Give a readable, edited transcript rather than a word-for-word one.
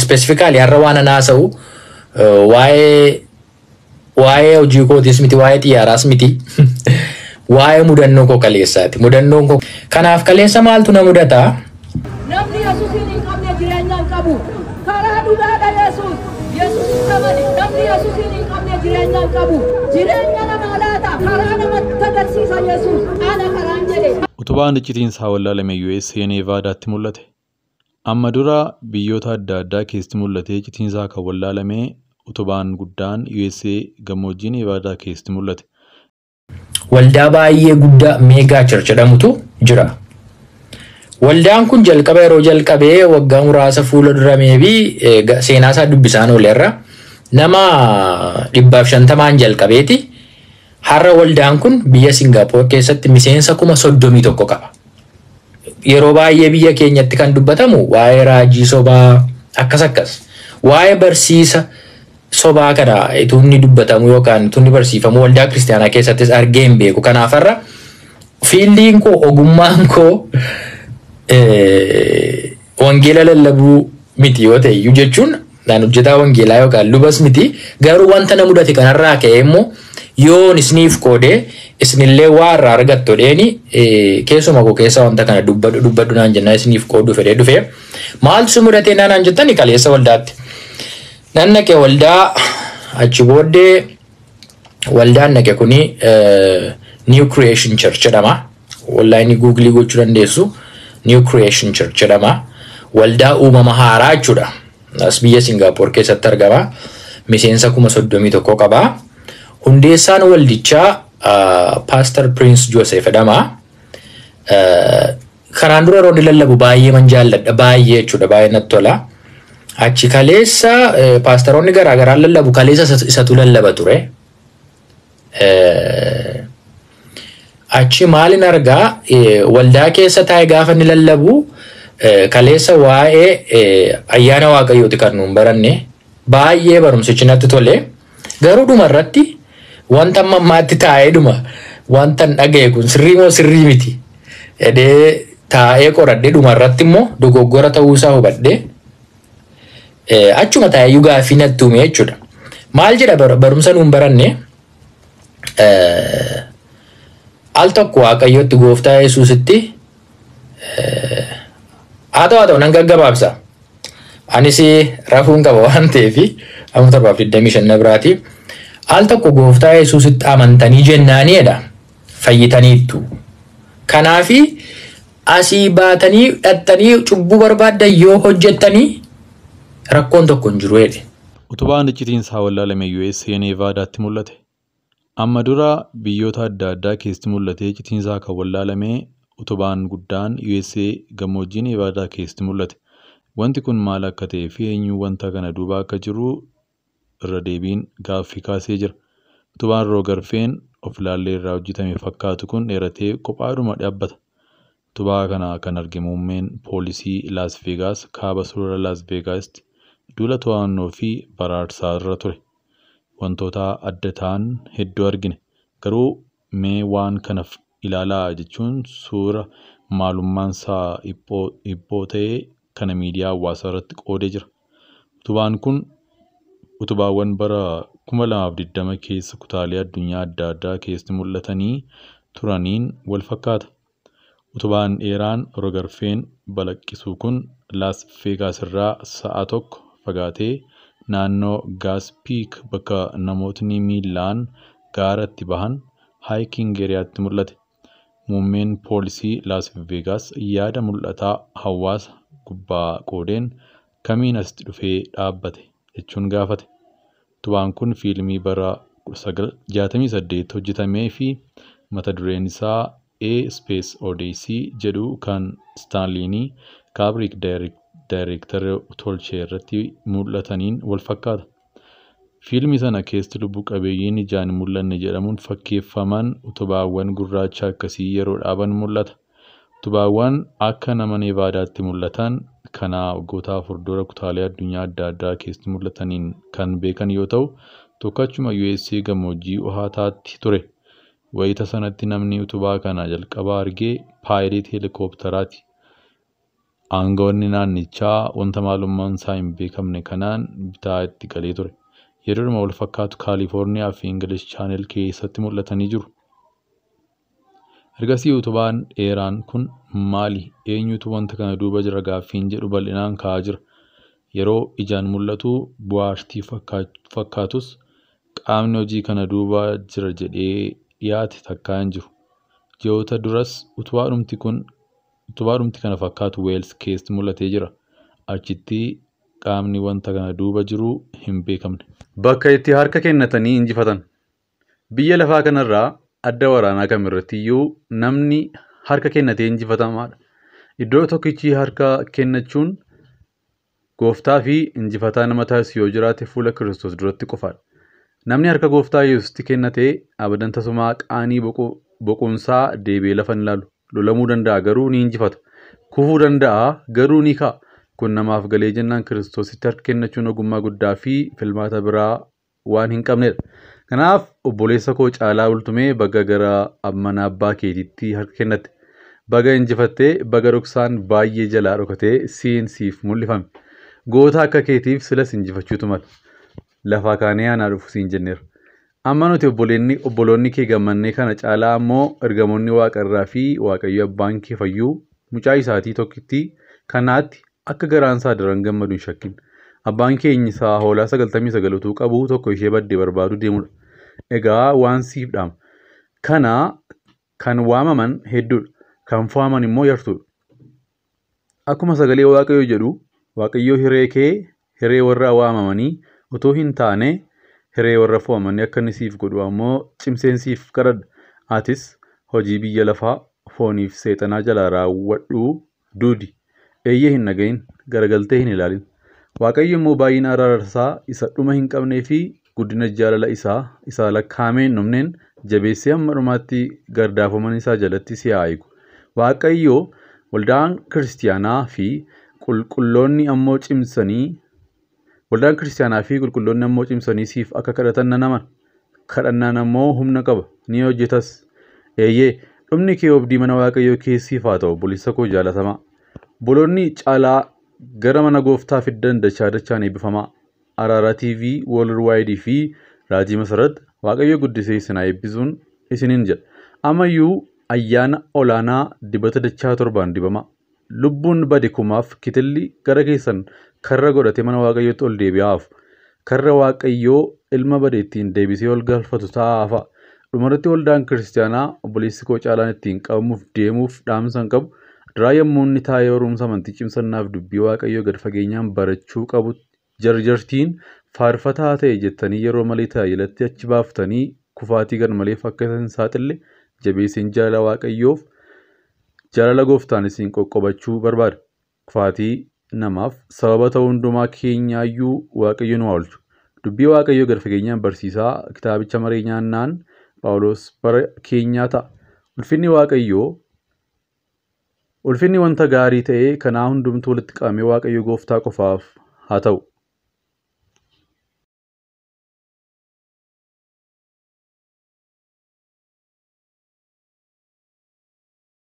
Specifically har'a waan an haasa'u waa'ee hojii kootiis miti, waa'ee xiyyaaraas miti, waa'ee mudannoo koo kaleessaati. Mudannoon koo kanaaf kaleessa maaltu na mudata? Namni Yesuusiin hin qabne jireenya hin qabu. Karaa dhugaadha Yesuus. Yesuusitti amani. Namni Yesuusiin hin qabne jireenya hin qabu. Jireenya namaa laata. Karaa namatti agarsiisa Yesuus. Ana karaan jedhe. Utubaan iccitiin isaa wallaalame USA Nevaadaatti mul'ate. Amma dura biyyoota adda addaa keessatti mul'atee iccitiin isaa kan wallaalame utubaan guddaan USA gammoojjii Nevaadaa keessatti mul'ate. Waldaa baay'ee guddaa Mega Church jedhamutu jira. Waldaan kun jalqaba yeroo jalqabee waggaa muraasa fuula dura maybe seenaa isaa dubbisaan oolerra nama 150 jalqabeeti. Har'a waldaan kun biyya Singaappoor keessatti miseensa 31,000 qaba. Yeroo baay'ee biyya keenyatti kan dubbatamu waa'ee raajii sobaa akkas akkas. Waa'ee barsiisa sobaa kana utuu inni dubbatamu yookaan utuu inni barsiifamu waldaa kiristaanaa keessattis argee hin beeku. Kanaaf har'a fieldiin koo, ogummaan koo wangeela lallabuu miti yoo ta'e iyyuu, jechuun naan hojjetaa wangeelaa yookaan lubas miti, garuu wanta na mudate kanarraa ka'ee immoo yoon isiniif qoodee isinillee waa irraa argattu dheeni keessuma koo keessa wanta kana dubbadhu dubbadhu naan jennaa isiniif qooduu fedhee dhufee. Maaltu si mudate naan jettani, kaleessa waldaatti. Nan naqe waldaa. Achi booddee waldaan naqe kuni New Creation Church jedhama. Online Google gochuu dandeessu. New Creation Church jedhama. Waldaa uumama haaraa jechuudha. As biyya Singaappoor keessatti argama. Miseensa 31,000 qaba. Hundeessaan waldichaa Pastor Prince Joseph jedhama. Kanaan dura yeroo inni lallabu baay'ee man jaalladha. Baay'ee jechuudha. Baay'ee natti tola. Achi kaleessa paastaroonni garaa garaa lallabu, kaleessa isatu lallaba ture. Achi maalin argaa, waldaa keessa taa'ee gaafa inni lallabu kaleessa waa'ee ayyaana waaqayyooti kan nuun baranne, baay'ee barumsichi natti tole. Garuu dhuma irratti wanta amma ammaatti taa'ee dhuma wanta hin dhagaye kun sirrii moo sirrii miti jedhee taa'ee qoradhee, dhuma irratti immoo dogoggora ta'uusaa hubadhee achuma taa'ee gaaffii natti uume jechuudha. Maal jedha barumsa nuun baranne? Al tokko waaqayyotti, gooftaa Yesuusitti haa ta'u nan gaggabaabsa. Anis rafuun qaba waan ta'eef, amma 7:25 na biraati. Al tokko gooftaa Yesuusitti amantanii jennaaniidha. Fayyitaniittu. Kanaafi asii baatanii dhattanii cubbuu barbaaddan yoo hojjettanii rakkoon tokko hin jiru jedhe. Utubaan iccitiin isaa wallaalame USA Nevaadaatti mul'ate. Amma dura biyyoota adda addaa keessatti mul'atee iccitiin isaa kan wallaalame utubaan guddaan USA gammoojjii Nevaadaa keessatti mul'ate. Wanti kun maal akka ta'ee fi eenyu wanta kana duuba akka jiru irra deebiin gaaffii kaasee jira. Utubaan rog-arfeen of ilaallee irraa hojjetame fakkaatu kun dheeratee kophaadhuma dhaabbata. Utubaa kana kan arge muummeen poolisii Laas Veegaas kaaba sulula Laas Veegaasitti duula to'annoo fi baraarsaa irra ture. Wantoota adda ta'an hedduu argine. Garuu mee waan kana ilaalaa jechuun suura maalummaan isaa dhiphoo ta'e kana miidiyaa hawaasaa irratti qoodee jira. Utubaan kun utubaawwan bara 2020 keessa kutaalee addunyaa adda addaa keessatti mul'atanii turaniin wal fakkaata. Utubaan dheeraan rog-arfeen balaqqisu kun Laas Veegaas irraa sa'a tokko fagaatee naannoo Gaas Piik bakka namootni miillaan gaara itti bahan hiking areaatti mul'ate. Muummeen poolisii Laas Veegaas yaada mul'ataa hawaasa gubbaa qoodeen kamiin asitti dhufee dhaabbate jechuun gaafate. Utubaan kun fiilmii bara 1968 hojjetamee fi mata dureen isaa A Space Odyssey jedhu kan Stanley Kubrick daayireektara tolche irratti mul'ataniin wal fakkaata. Fiilmii sana keessatti lubbu qabeeyyiin ijaan hin mul'anne jedhamuun fakkeeffaman utubaawwan gurraacha akkasii yeroo dhaaban mul'ata. Utubaawwan akka nama Nevaadaatti mul'atan kana waggoota 4 dura kutaalee addunyaa adda addaa keessatti mul'ataniin kan beekan yoo ta'u, tokko achuma USA gammoojjii Ohaataatti ture. Wayita sanatti namni utubaa kana jalqaba arge paayileetii heelikooptaraati. Aangawoonni naannichaa wanta maalummaan isaa hin beekamne kanaan bitaa itti galee ture. Yeroodhuma wal fakkaatu Kaalifoorniyaa fi Ingilish Chaanel keessatti mul'atanii jiru. Ergasii utubaan dheeraan kun maali? Eenyutu wanta kana duuba jira gaaffiin jedhu bal'inaan ka'aa jira. Yeroo ijaan mul'atu bu'aa aartii fakkaatus qaamni hojii kana duuba jira jedhee dhiyaate takkaa hin jiru. Ji'oota duras utubaadhumti kana fakkaatu Weels keessatti mul'atee jira. Achitti qaamni wanta kana duuba jiru hin beekamne. Bakka itti harka kennatanii injifatan. Biyya lafaa kanarraa adda waraanaa kamirratti iyyuu namni harka kennatee injifatamaadha. Iddoo tokkichi harka kennachuun gooftaa fi injifataa nama taasisu yoo jiraate fuula Kiristoos duratti qofaadha. Namni harka gooftaa Yesuusitti kennatee abadan tasumaa qaanii boquunsaa deebi'ee lafa hin ilaalu. Lolamuu danda'a garuu ni injifata. Kufuu danda'a garuu ni ka'a. Kun namaaf galee jennaan Kiristoositti harka kennachuun ogummaa guddaa fi filmaata biraa waan hin qabnedha. Kanaaf obboleessa koo Caalaa Bultumee baga gara mana abbaa keetiitti harka kennatte. Baga injifattee baga dhoksaan baay'ee jalaa dhokatee siin siif mul'ifame. Goota akka keetiif silas injifachuutu mala. Lafaa kaanee aanaa dhufu siin jenneera. Amma nuti obboloonni kee gammannee kana caalaa ammoo ergamoonni waaqarraa fi Waaqayyo abbaan kee fayyuu mucaa isaatii tokkitti kanaatti akka garaan isaa daran gammadu hin shakkin. Abbaan keenya isaa hoolaa 99 utuu qabu tokko ishee baddee barbaadu deemudha. Egaa waan siif dhaama. Kana kan waamaman hedduudha. Kan fo'aman immoo yartuudha. Akkuma sagalee Waaqayyoo jedhu Waaqayyoo hiree kee hiree warra waamamanii utuu hin taane hiree warra fo'amanii akka inni siif godhu ammoo cimseen siif kadhadha. Atis hojii biyya lafaa fooniif seexanaa jalaa raawwadhuu duudi. Eeyyee hin dhagahin garagaltee hin ilaalin. Waaqayyo immoo baay'ina araarsaa isa dhuma hin qabnee fi guddina jaalala isaa isa lakkaa'amee hin dhumneen jabeessee hamma dhumaatti gardaafaman isaa jalatti si haa eegu. Waaqayyo waldaan kiristaanaa fi qulqulloonni ammoo cimsanii waldaan kiristaanaa fi qulqulloonni ammoo cimsanii siif akka kadhatan nan amana. Kadhannaan ammoo humna qaba ni hojjetas. Eeyyee dhumni kee oobdii mana Waaqayyoo keessiif haa ta'u obboleessa koo jaalatamaa. Obboloonni Caalaa gara mana gooftaa fiddan dachaa dachaan eebbifamaa. Araaraa TV, Worldwide fi Raajii Masarat Waaqayyo guddisee isin haa eebbisuun isiniin jedha. Ammayyuu ayyaana olaanaa dibata dachaa torbaan dibamaa. Lubbuun bade kumaaf kitilli gara keessan karra godhatee mana Waaqayyootti ol deebi'aa hafu. Karra Waaqayyoo ilma bade ittiin deebisee ol galfatu taa'aa hafa. Dhumarratti waldaan kiristaanaa obboleessi koo Caalaan ittiin qabamuuf deemuuf dhaamsa hin qabu. Duraa yommuu inni taa'ee barumsa amantii cimsannaaf dubbii Waaqayyoo gad fageenyaan barachuu qabu jarjartiin faarfataa ta'e jettanii yeroo malee tajaajilatti achi baaftanii kufaatii garmaleef akka hin saaxille jabeesseen jaalala Waaqayyoof jaalala gooftaan isin qoqqobachuu barbaada. Kufaatii namaaf sababa ta'uu hundumaa keenyaayyuu Waaqayyo nu haa oolchu. Dubbii Waaqayyoo gad fageenyaan barsiisaa kitaabicha maree nyaannaan Phaawulos bara keenyaa ta'a. Ulfinni Waaqayyoo Ulfinni wanta gaarii ta'e kanaa hundumtuu walitti qabamee Waaqayyo gooftaa qofaaf haa ta'u.